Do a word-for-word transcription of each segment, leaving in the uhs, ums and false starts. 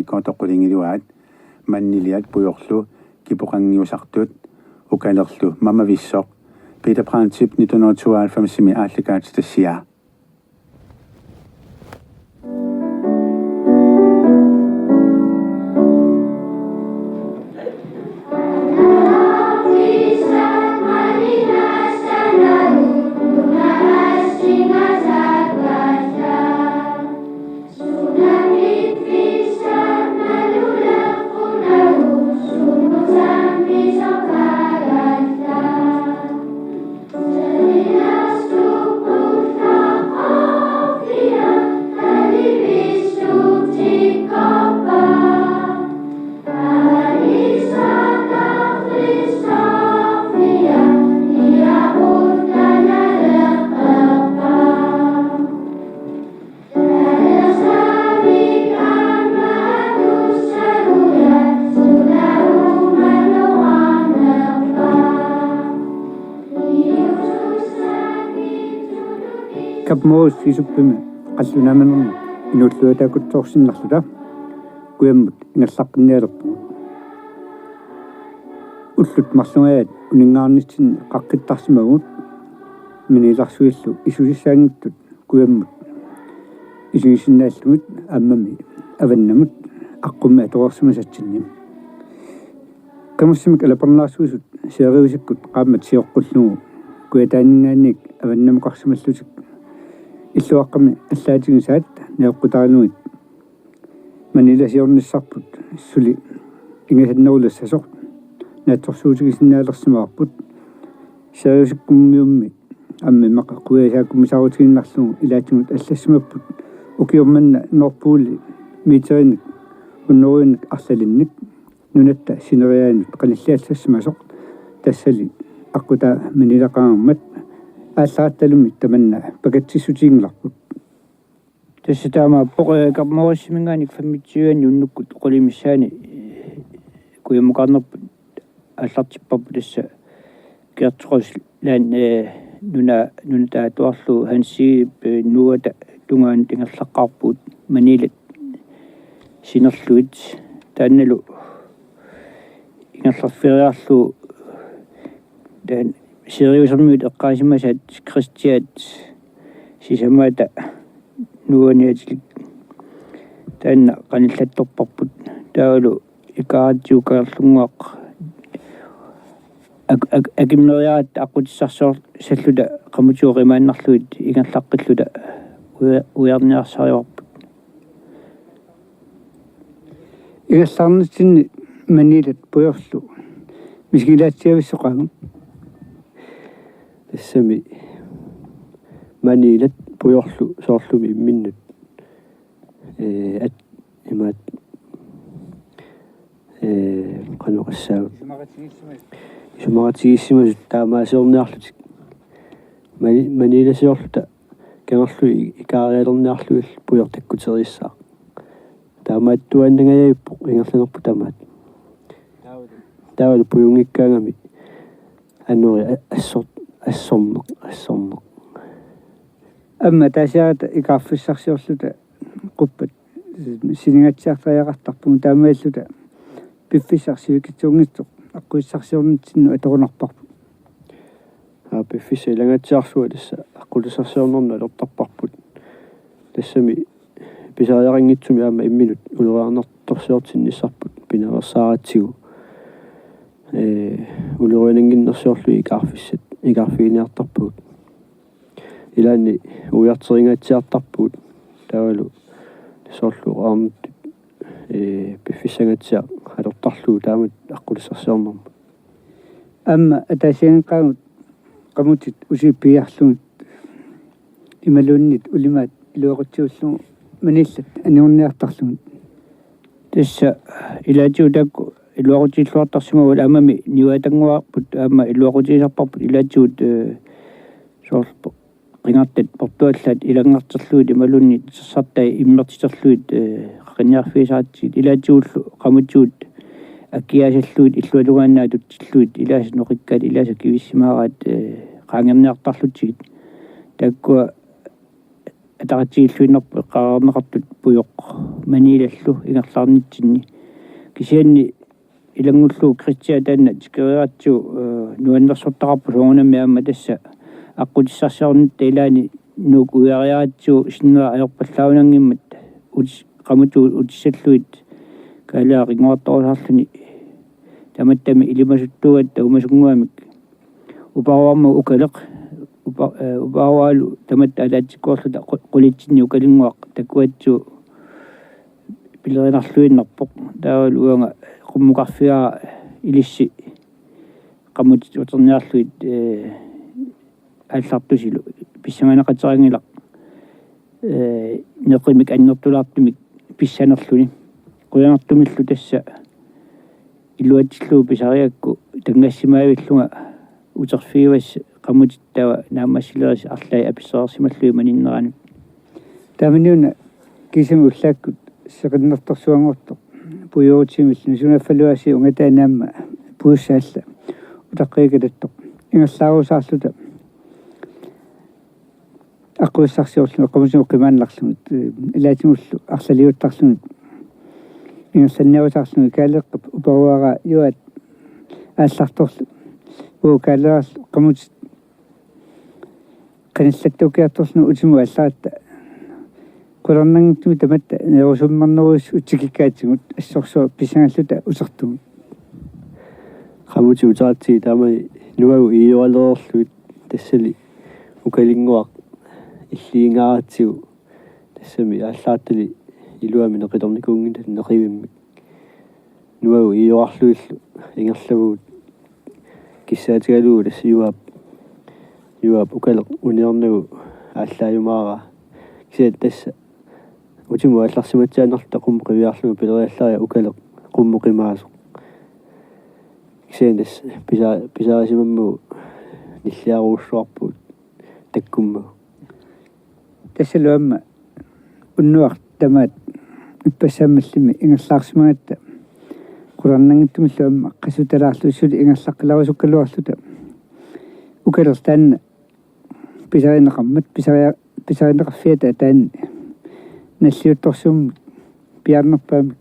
Ikkotoqqulingiluaat Manniliat Pujorlu kipoqanngiusartut ukalerlu mamavissoq Peter Brandtip nitten hundrede tooghalvfemsimi aallakaatitassiaa. Kap Morris Isuppimi qallunaaminermi inuulluataakutsoorsinnarluta kujammut ingerlaqqinnialerpugut. Ullut marlungajaat uninngaarnitsinni qaqqittarsimavugut Maniilarsuillu isusissaanngitsut kujammut isigisinnaallugit aammami avannamut aqqummi atoreersimasatsinni. Qimussimik alapernaarsuisut Siriusikkut qaammat sioqqullugu kujataaninngaanniit avannamukarsimallutik illuaqqami allaatigisaat najoqqutaralugit Maniilasiornissarput suli ingasannerulassasoq naatsorsuutigisinnaalersimavarput. Siriusikkummiummi aamma immaqa quiasaakkummisaarutigiinnarlugu ilaatigut allassimapput ukiormanna Nordpoli meterinik hunnorujunik arlalinnik nunatta sineriaanut qanilliallassimasoq, tassali aqqutaa Maniilaqareermat aallarattalummik tamanna pakatsissutiginngilarput. Tassa taamaappoq, eh, Kap Morrisiminngaanniit femogtyve unnukkut qulit missaanni, eh, kujammukaarnerput aallartipparput tassa Gertrud Land, eh, nuna, nunat atuarlugu Hansi, eh, nuuata tungaanut ingerlaqqaarpugut Maniilat sinerlugit taannalu ingerlaffigeriarlugu taan Siriusermiut eqqaasimasaat Kristiat sisamaata nuuaniatilik taanna qanillattorparput taavalu ikaaratsigu Kangerlunnguaq ak-, ak-, akimmeriaratta aqqutissarsior-, salluta qamutigoq imaannarlugit ingerlaqqilluta uja-, ujarniarsarivarput. Ingerlaarnitsinni Maniilat Pujorlu misigilaatsiavissoq qanga? Tassami Maniilat Pujorlu soorlumi imminnut, ee, at-, imaat, ee, qanoq oqassaagut. Isumaqatigiissimasut taamaasiorniarlutik. Mani-, Maniilasiorluta kangerlui ikaarialerniarlugillu Pujorlu takkuteriissaaq. Taamaattuaannangajavippoq ingerlanerput tamaat. Taavalu pujunngikkaangami anori a-, assor-, assorneq, assorneq. Aamma taasiarata ikaarfissarsiorluta quppat siningatsiartariaqartarpugut taamaalilluta piffissaq sivikitsuunngitsoq aqqutissarsiornitsinnut atorunarparput. Aa, piffissap ilangaatsiarsuaq tassa aqqutissarsiornermut atortarparput. Tassami pisariaqanngitsumik aamma imminut ulorianartorsiortinnissarput pinaveersaaratsigu. Ee, ulorianannginnersiorlugit ikaarfissat, ikaarfiginiartarpagut. Ilaanni ujarteringaatsiartarpugut. Taavalu soorlu aamma, ee, piffissangaatsiaq atortarlugu taamatut aqqutissarsiornermut. Aamma ataasianngikkaangut qamutit usiippigiarlugit imaluunniit ulimaat iluaqutsigullugu Maniillat anigorniartarlugit. Tassa ilaatigut taakku iluaqutigilluartarsimavagut, aammami niuatannguarput aamma iluaqutigisarparput ilaatigut, ee, soorlu qingartat portuallaat ilanngarterlugit imaluunniit tersartai immertiterlugit, ee, qaqinniarfigisaratsigit ilaatigullu qamutigut akiaasallugit illuatungaannaq atutsillugit ilaasa noqikkaat ilaasa kivissimaaraat, ee, qaangerniartarlutsigit. Taakkua ataqatigiilluinnarpoq eqqaaneqartut pujoq maniilallu ingerlaarnitsinni. Kisianni ilanngullugu Kristian taanna tikereeratsigu, eh, nuannersortaqarpoq soorunami aamma tassa aqqutissarsiornitta ilaani Nuuk uiariaratsigu sinnera ajorpallaananngimmat utis-, qamutit utissallugit Kaaleeq qinnguartorusaarluni tamattami ilimasuttuugatta taamasunnguamik uparuarmagu Ukaleq upa-, eh, uparuaralu tamatta ataatsikkoorluta qu-, qulitsinni Ukalinnguaq takuatsigu pilerinarluinnarpoq. Taavalu uanga qummukarfigaara ilissi qamutit uterniarlugit, eh, aallartusilu pissanganeqateqanngilaq, eh, neqimik annertulaartumik pissanerluni. Qujanartumillu tassa iluatsillugu pisarigakku tanngassimaavillunga uterfigivassi qamutit taava naammassilerisi arlaat apissuseqarsimallugit maninneranut. Taamaniuna kiisami ullaakkut seqinnertorsuanngortoq pujuurutimillu sunaaffaluasi ungataani aamma pujussaq alla utaqqikkatattoq ingerlaarusaarluta aqquissarsiorlugit qamutinut qimaannarlugit, eh, ilaatigullu arlaliuttarlugit ingerlanniarusaarlugit Kaaleeqqap uparuaraa Juaat aallartorlu. Uu Kaaleerallu qamutit qanillattuukkiartorluni utimut aallaratta qularnanngitsumik tamatta neerusummernerujussuit tikikkaatigut assorsuaq pissangalluta utertugut. Qamutit uteratsigit taamani nuagut iioralereerlugit tassali Ukalinnguaq illigingaaratsigu tassami aallarattali iluamik neqitornikuunngitsoq neqivimmik. Nuagut iiorarlugillu ingerlavugut kissaatigalugu tassa Juaap, Juaap Ukaleq uniornagu aallaajumaaraa. Kisianni tassa utimut aallarsimatsiaannarluta qummut qiviarlugu pileriallariaq Ukaleq qummut qimaasoq. Kisianni tassa pisa-, pisarisimammagu nilliarujussuarpugut takkummagu. Tassalu aamma unnuaq tamaat ippassaammallimi ingerlaarsimagatta qularnanngitsumillu aamma qasutalaarluta suli ingerlaqqilaarusukkaluarluta Ukaleq taanna pisarineqarmat pisaria-, pisarineqarfiata ataani nalliuttorsuummik piaarnerpaamik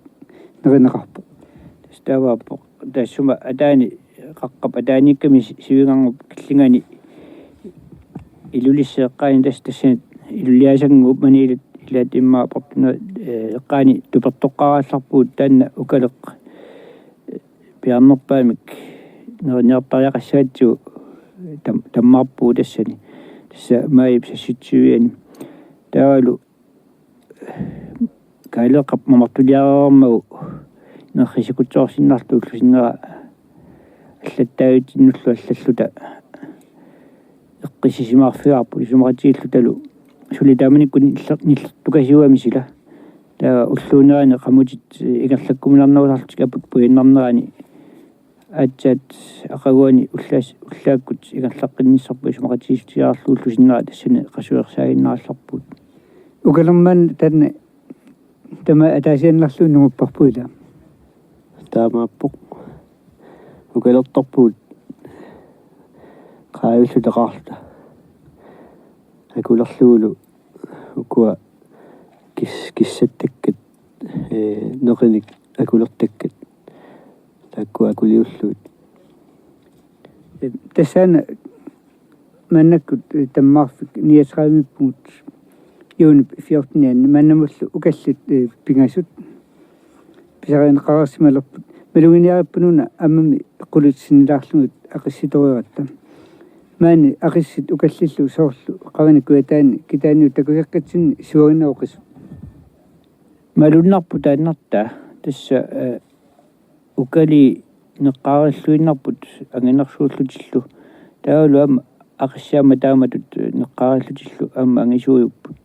nerineqarpoq. Tassa taavaappoq taassuma ataani qaqqap ataaniikkami si-, sivinngarngup killingani Ilulissat eqqaani tassa tassani Ilulissat maniilat ilaat immaqa portuna, eh, eqqaani tupertoqqaarallarpugut taanna Ukaleq piaarnerpaamik neriniartariaqassagatsigu tam-, tammaarpugut tassani. Tassa maajip seksogtyvianni. Taavalu Kaaleeqqap mamartuliareermagu nerrisikutsoorsinnarluta ullup sinnera allattaavitsinnullu allalluta eqqissisimaarfigaarput isumaqatigiillutalu suli taamanikkut niller-, nillertukasiugami sila. Taava ulluunerani qamutit ingerlakkuminarnerusarlutik aput puinnarnerani aatsaat aqaguani ullaas-, ullaakkut ingerlaqqinnissarput isumaqatigiissutigaarlugu ullup sinnera tassani qasuersaaginnarallarpugut. Ukalermaanna taanna tamaat ataasiinnarlugu nungupparput ilaa. Taamaappoq. Ukalertorpugut qaavilluta qaarluta. Akulerlugulu ukua kis-, kissattakkat, ee, neqinik akulertakkat. Taakkua akuliullugit. Ee, tassaana maannakkut, ee, tammaarfik niogtrediveppugut juunip fjortenianni maannamullu ukallit, ee, pingasut pisarineqareersimalerput. Maluginiarippunuuna aammami qulit sinnilaarlugit aqissitoreeratta. Maani aqissit ukallillu soorlu qarinit kujataani kitaaniut takuseqqitsinni suaginnaq oqisut. Malunnarpoq taannartaa tassa, eh, ukali neqqaarilluinnarput anginersuullutillu. Taavalu aamma aqissit aamma taamatut neqqaarillutillu aamma angisuujupput.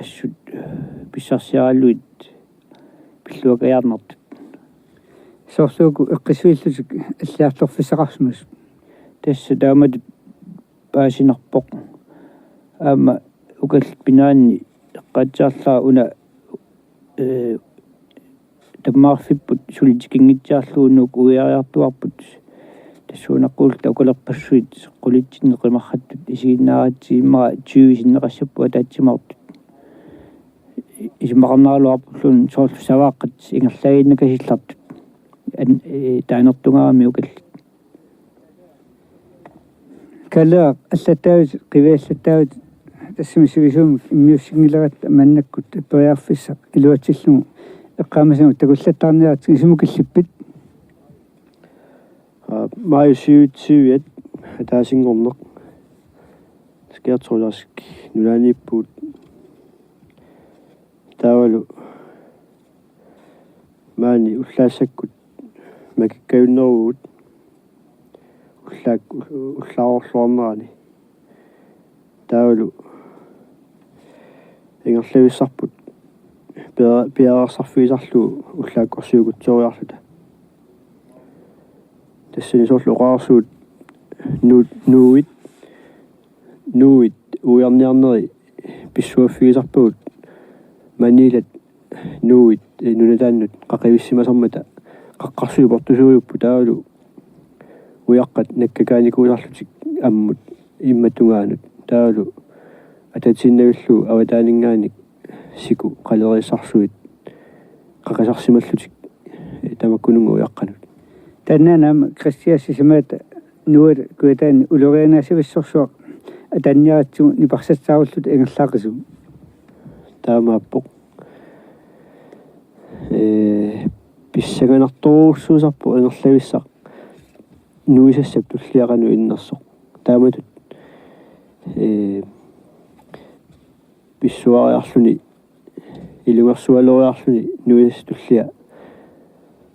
Assut, eh, pissarsiaralugit pilluakajaarnartut. Soorlu uku eqqissuillutik alliartorfissaqarsimasut. Tassa taamatut paasinarpoq. Aamma ukallit pinaanni eqqaatsiarlara una, eh, tammaarfipput suli tikinngitsiarlugu Nuuk uiariartuarput Tassuunaqquulluta ukalerpassuit qulitsinni qimarrattut isiginnaaratsigu immaqa tyve sinneqassapput ataatsimoortut. Isumaqarnaraluarpulluunniit soorlu savaaqqat ingerlaaginnakasillartut. An-, ee, taanertungaarami ukallit. Kalle, allattaavit, qiviallattaavit, tassami sivisuumik immiussinngileratta maannakkut periarfissaq iluatsillugu eqqaamasagut takullattaarniaratsigit, isumut killippit? Aa, maajip syvogtyve-at ataasinngorneq. Skærtrollersk nulaaniippugut. Taavalu maani ullaassakkut makikkajunneruvugut ullaak-, ullaarorluarnerani. Taavalu ingerlavissarput pia-, piareersarfigisarlugu ullaakkorsiukutsioriarluta. Tassani soorlu oqarsuut nu-, nuuit, nuuit uiarniarneri pissuaffigisarpagut Manilat nuuit, ee, nunataannut qaqivissimasarmata qaqqarsuit portusuujupput taavalu ujaqqat nakkakaanikuusarlutik ammut immap tungaanut. Taavalu atatsiinnavillugu avataaninngaanniit siku qaleriissarsuit qaqisarsimallutik, ee, tamakkununnga ujaqqanut. Taannaana aamma Kristiansip sisamaata nuuata kujataani ulorianaasavissorsuaq ataaniaratsigu niparsatsaarulluta ingerlaaqisugut. Taamaappoq. Ee, pissanganartorujussuusarpoq ingerlavissaq nuisassap tullia qanoq innersoq. Taamatut, ee, pissuariarluni, ilungersualoriarluni nuisassap tullia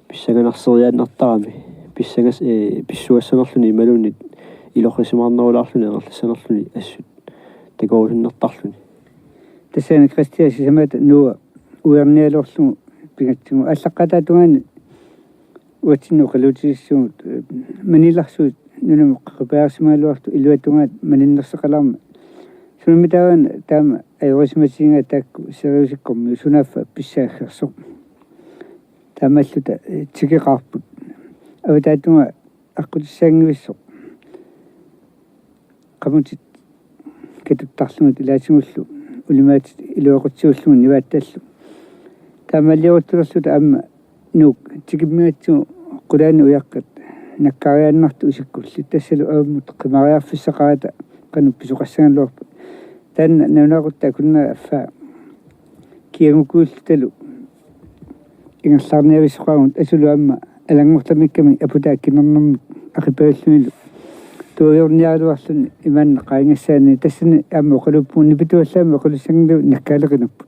pissanganarseriaannartarami, pissangas-, ee, pissuassanerluni imaluunniit ilorrisimaarnerulaarluni ingerlassanerluni assut takorusunnertarluni. Tassani Kristiansip sisamaata nuua uiarnialerlugu pingatsigu aallaqqaataata tungaani uatsinnut oqaluutisissuugut, ee, Manilarsuit nunamut qaqipaasimagaluartut iluatungaat maninnerseqalaarmat. Sunamitaava taama ajorissimatigigaat taakku Siriusikkormiut, sunaaffa pissaaggersoq? Taamaalluta, ee, tikeqaarput. Avataatungaa aqqutissaanngivissoq qamutit katuttarlugit ilaatigullu ulimaatit iluaqutsiullugu nivaattallu. Taamaalioruttulerluta aamma nuuk tikimmigatsigu qulaani ujaqqat nakkaariaannartut isikkullit, tassalu avammut qimariarfissaqarata qanoq pisoqassagaluarpat. Taanna nalunaaqutaq akunneri affaa kiagukuullutalu ingerlaarniavissoqaagut, asulu aamma alanngortamikkami aputaa akinernermik aqipavillunilu tuaviorniaraluarluni imaanna qaangassaani. Tassani aamma oqaluuppugut nipituallaamik oqalussanngillat nakkaaleqinarput.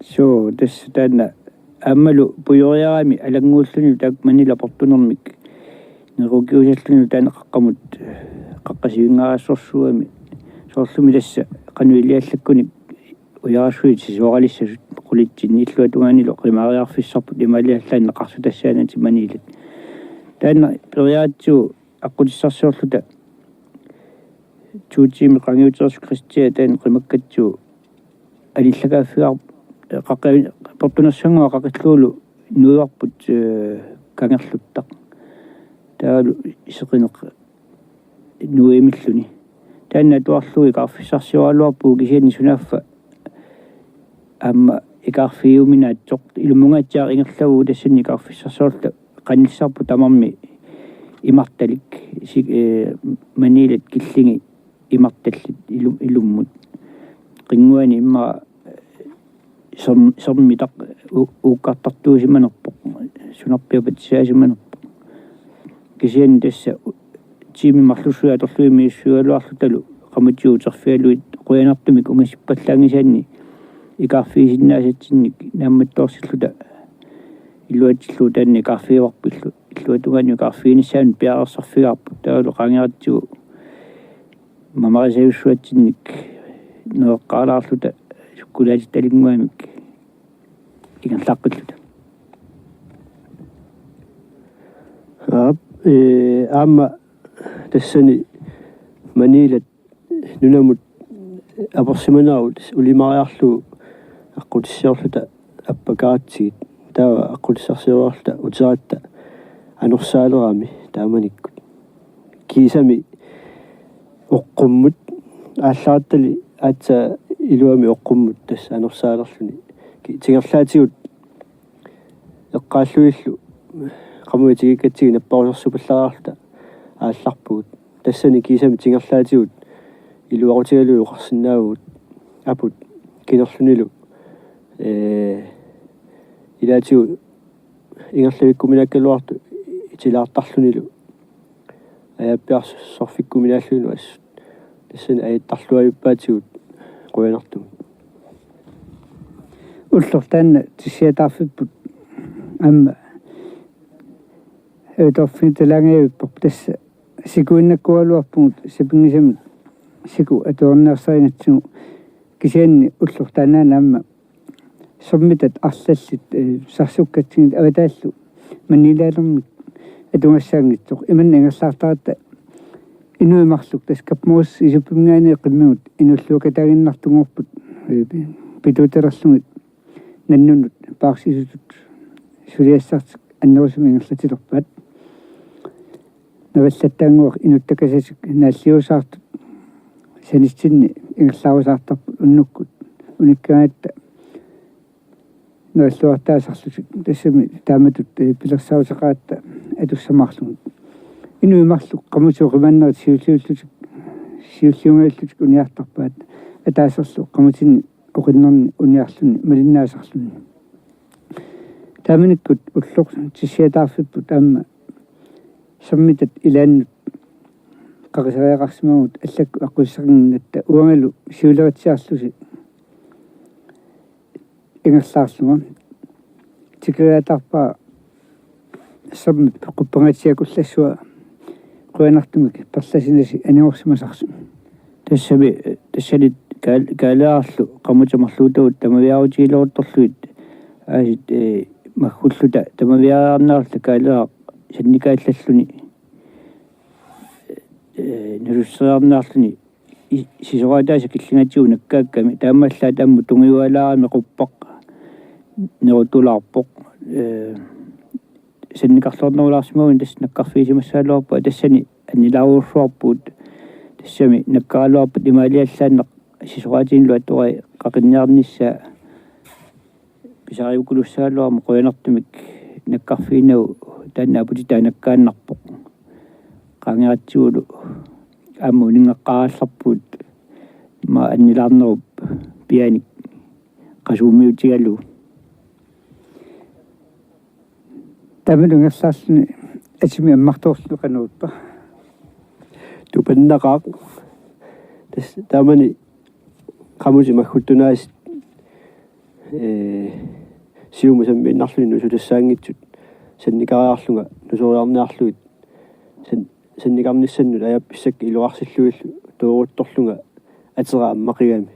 Suu, tassa taanna aammalu pujoriarami alannguullunilu taakku Manila portunermik nerukiusallunilu taanna qaqqamut qaqqasivinngaarassorsuugami, soorlumi tassa qanoq iliallakkunik ujarassuit sisooralissasut qulitsinni illuatungaanilu qimariarfissarput imaaliallaannaq neqarsutassaanatik Manilat. Taanna periaatsigu aqqutissarsiorluta to tiimit qaangiutereersut Kristian taanna qimakkatsigu anillakaaffigaar-, qaqqavi-, portunersuannguaq qaqillugulu nuivarput, ee, kangerluttaq. Taavalu seqineq nuimilluni. Taanna atuarlugu ikaarfissarsioraluarpugut, kisianni sunaaffa aamma ikaarfigiuminaatsoq, ilumungaatsiaq ingerlavugut, tassani ikaarfissarsiorluta qanillissarput tamarmi imartalik, si-, ee, Manilat killingit imartallit ilu-, ilummut. Qinnguani immaqa serm-, sermitaq u-, uukkartartuusimanerpoq, sunarpiaq patsisaasimanerpoq. Kisianni tassa u-, tiimit marlussuit atorlugit misissuigaluarlutalu qamutigut uterfigalugit qujanartumik ungasippallaanngisaanni ikaarfigisinnaasatsinnik naammattoorsilluta iluatsillugu taanna ikaarfigivarput illu-, illuatungaani ikaarfiginissaanut piareersarfigaarput, taavalu qaangeratsigu mamarisavissuatsinnik nereqqaalaarluta sukkulaatitalinnguamik ingerlaqqilluta. Aap, ee, aamma tassani Manilat nunamut apersimanerup ulimariarlugu aqqutissiorluta appakaratsigit. Taava aqqutissarsioriarluta uteratta anorsaalerami. Taamanikkut kiisami oqqummut, aallarattali aatsaat iluami oqqummut tassa anersaalerluni. Ki-, tingerlaatigut eqqaallugillu qamuit tikikkatsigit napparusersupallaarluta aallarpugut. Tassani kiisami tingerlaatigut iluaqutigalugu oqarsinnaavugut aput kinerlunilu, ee, ilaatigut ingerlavikkuminaakkaluartoq itilaartarlunilu ajaappiarsorfikkuminaallunilu assut. Tassani ajattarluarpaatigut qujanartumik. Ulloq taanna tissiataarfipput aamma ajutoorfigittalaangajavippoq, tassa sikuinnakkuugaluarpugut sapinngisamik siku atuarniarsarigatsigu, kisianni ulloq taannaana aamma sermitat arlallit, ee, sarsukkatsigit avataallu maniilaalermik atugassaanngitsoq. Imanna ingerlaartaratta inuit marluk, tassa Kap Morris Isuppimingaanniit qimmigut inuulluakataaginnartunngorput, ee, pituutalerlugit nannunut paarsisutut suliassartik annerusumik ingerlatilerpaat. Navallattaannguaq inuttakasatik naalliuusaartut sanitsinni ingerlaarusaartarput unnukkut unikkagatta navalluartaasarlutik, tassami taamatut, ee, pilersaaruteqaratta atussamaarlugu. Inuit marluk qamutit oqimaannerit siulliullutik, siulliungajullutik uniartarpaat, ataaserlu qamutinni oqinnerni uniarluni malinnaasarluni. Taamanikkut ulloq tissiataarfipput aamma sermitat ilaannut qaqisariaqarsimavugut allakkut aqqutissinnginnatta, uangalu siuleritsiarlusi ingerlaarlunga. Tikeriataarpara sermip quppangaatsiakullassua, qujanartumik perlasinasi anigorsimasarsi. Tassami, tassani kaal-, kaaleerarlu qamutit marluutagut tamaviaarutigileruttorlugit aasiit, ee, maggulluta tamaviaariarniarluta kaaleeraq sannikaallalluni, ee, nususseriarniarluni i-, sisoraataasa killingatsigu nakkaakkami, taamaallaat ammut tungiualaarami quppaq nerutulaarpoq. Ee, sannikarluarnerulaarsimagunik tassa nakkarfigisimassagaluarpunga, tassani annilaarujussuarpugut. Tassami nakkaraluarpat imaaliallaannaq sisoraatinilu atorai qaqinniarnissaa pisariukulussagaluarmat, qujanartumik nakkarfiginagu taanna aputitaa nakkaannarpoq. Qaangeratsigulu aamma uninngaqqaarallarpugut, immaqa annilaarnerup pianik qasuummiutigalugu. Tamanut ingerlaarluni atimi ammartoorluni qanoq ippa? Tupannaqaaq. Tassa taamani qamutit magguttunaasut, ee, siumut sammiinnarlugit nusutassaanngitsut sannikariarlunga nusoriarniarlugit san-, sannikarnissannut ajappissakka iluarsillugillu tooruttorlunga atera ammaqigami.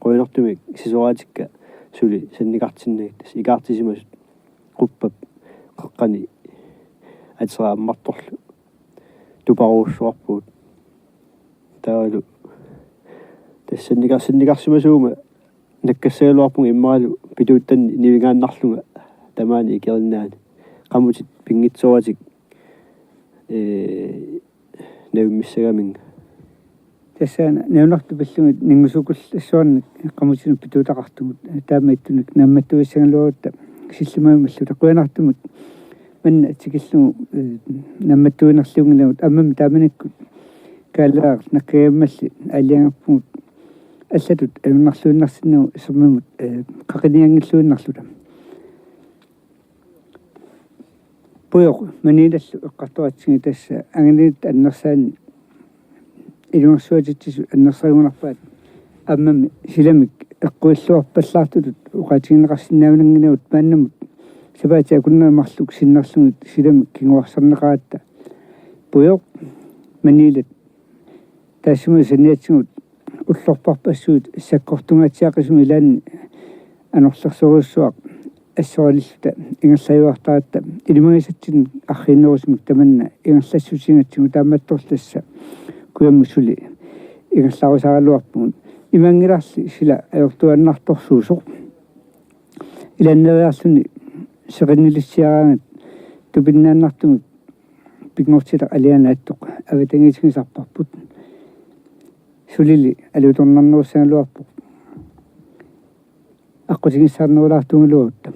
Qujanartumik sisoraatikka suli sannikartinnagit, tassa ikaartisimasut quppap qeqqani atera ammartorlu tuparujussuarpugut. Taavalu tassa sannikar-, sannikarsimasuuguma nakkassagaluarpunga immaqalu pituuttanni nivingaannarlunga tamaani ikerinnaani. Qamutit pinngitsooratik, ee, navimmissagaminga. Tassa nalunaartut pillugit ninngusukullassuarnik qamutinut pituutaqartugut, taama ittunik naammattuissagaluarutta sillimamilluta. Qujanartumik manna tikillugu, ee, naammattuinerliunngilagut, aammami taamanikkut kaaleeraq nakkagimmalli aalajangerpugut allatut ajornarluinnarsinnagu sermimut, ee, qaqinianngilluinnarluta. Pujoq maniilallu eqqartoratsigit tassa angalanitta annersaanni ilungersuatitsisut annersarigunarpaat, aammami silamik eqquilluarpallaartutut oqaatigineqarsinnaanngillat maannamut sapaatip akunneri marluk sinnerlugit silamik kinguarsarneqaratta. Pujoq maniilat taassuma saniatigut ullorparpassuit sakkortungaatsiaqisumik ilaanni anorlersorujussuaq assorilluta ingerlajuartaratta ilimagisatsinnik arriinnerusumik tamanna ingerlassutigigatsigu, taamaattorli tassa kujammut suli ingerlarusaaraluarpugut. Imaanngilarli sila ajortuaannartorsuusoq. Ilaanneeriarluni seqinnilissiaraangat tupinnaannartumik Pinngortitaq alianaattoq avatangiitigisarparput. Sulili alutornarnerussagaluarpoq. Aqqutigissaarnerulaartugaluarutta.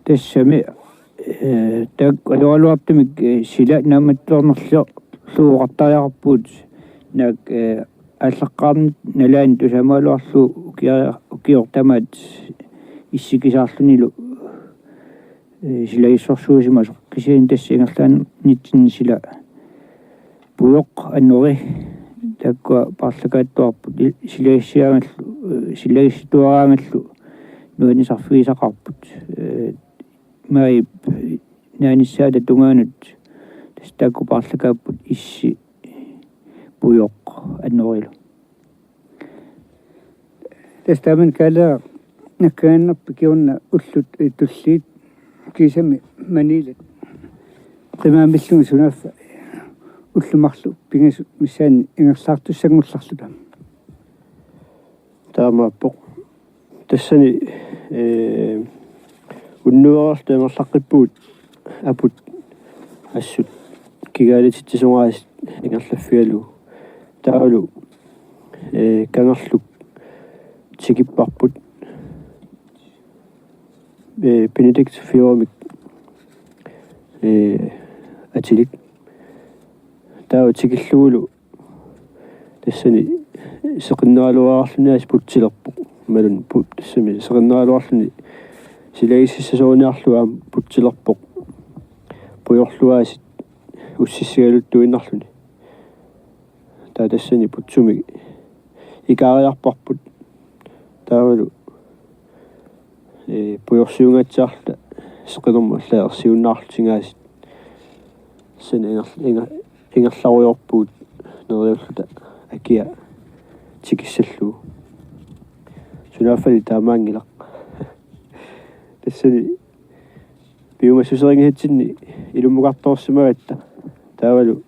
Tassami, eh, taakku ajoraluartumik, eh, sila naammattuarnerlu-, -luuqartariaqarpugut, naak, eh, aallaqqaarnit nalaanni tusamaluarlugu ukia-, ukioq tamaat issikisaarlunilu, eh, silagissorsuusimasoq, kisianni tassa ingerlaannitsinni sila pujoq annori taakkua paarlakaattuarput, i-, silagissiaangallu, eh, silagissituaraangallu nuannisarfigisaqaarput. Eh, maajip naanissaata tungaanut tassa taakku paarlakaapput issi pujoq annorilu. Tassa taamani Kaaleeraq nakkaannarpoq kingorna ullut, eh, tulliit kiisami maniilat qimaamillugu sunaaffa ullut marluk pingasut missaanni ingerlaartussanngorluta. Taamaappoq. Tassani, eh, unnuereerluta ingerlaqqippugut aput assut kigaalititsisungaasit ingerlaffigalugu. Taavalu, eh, kangerluk tikipparput, eh, Benedictfjordimik, eh, atilik. Taava tikillugulu tassani seqinneraluarluni aasiit putsilerpoq. Imaluunniit pu-, tassami seqinneraluarluni silagississasoriniarlugu aamma putsilerpoq. Pujorlu aasiit ussissigaluttuinnarluni. Taava tassani putsumi ikaariarparput. Taavalu, eh, pujorsiungaatsiarluta seqinermut allaat ersiunnaarlutik aasiit. Tassani inger-, inger-, ingerlarujoorpugut neriulluta akia tikissallugu. Sunaaffali taamaanngilaq. Tassani piumassuserinngisatsinnit ilummukartoorsimagatta. Taavalu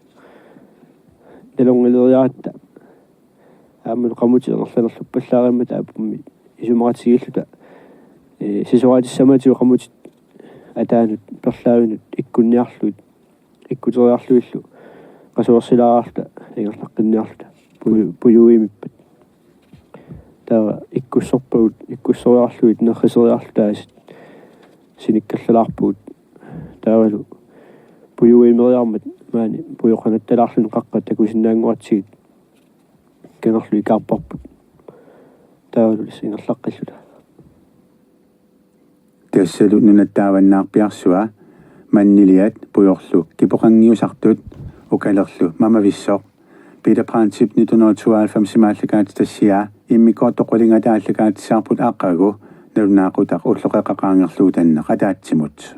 nalorngileriaratta. Aammalu qamutit ingerlanerluppallaarimmata apummit isumaqatigiilluta, eh, sisoraatissamatigut qamutit ataanut perlaavinut ikkunniarlugit, ikkuteriarlugillu qasuersilaarluta ingerlaqqinniarluta puju-, pujuimippat. Taava ikkussorpagut, ikkussoriarlugit nerriseriarluta aasiit sinikkallalaarpugut. Taavalu pujuimeriarmat maani pujoqanattalaarluni qaqqat takusinnaanngoratsigit kangerluk ikaarparput. Taavalu tassa ingerlaqqilluta. Tassalu nunatta avannaarpiarsua, manniliat pujorlu kipoqanngiusartut, ukalerlu mamavissoq. Peter Brandtip nitten hundrede og tooghalvfems-imi aallakaatitassiaa immikkoortoq qulingat aallakaatitaarput aqagu nalunaaqutaq ulloqeqqata qaangerlugu tanneq ataatsimut.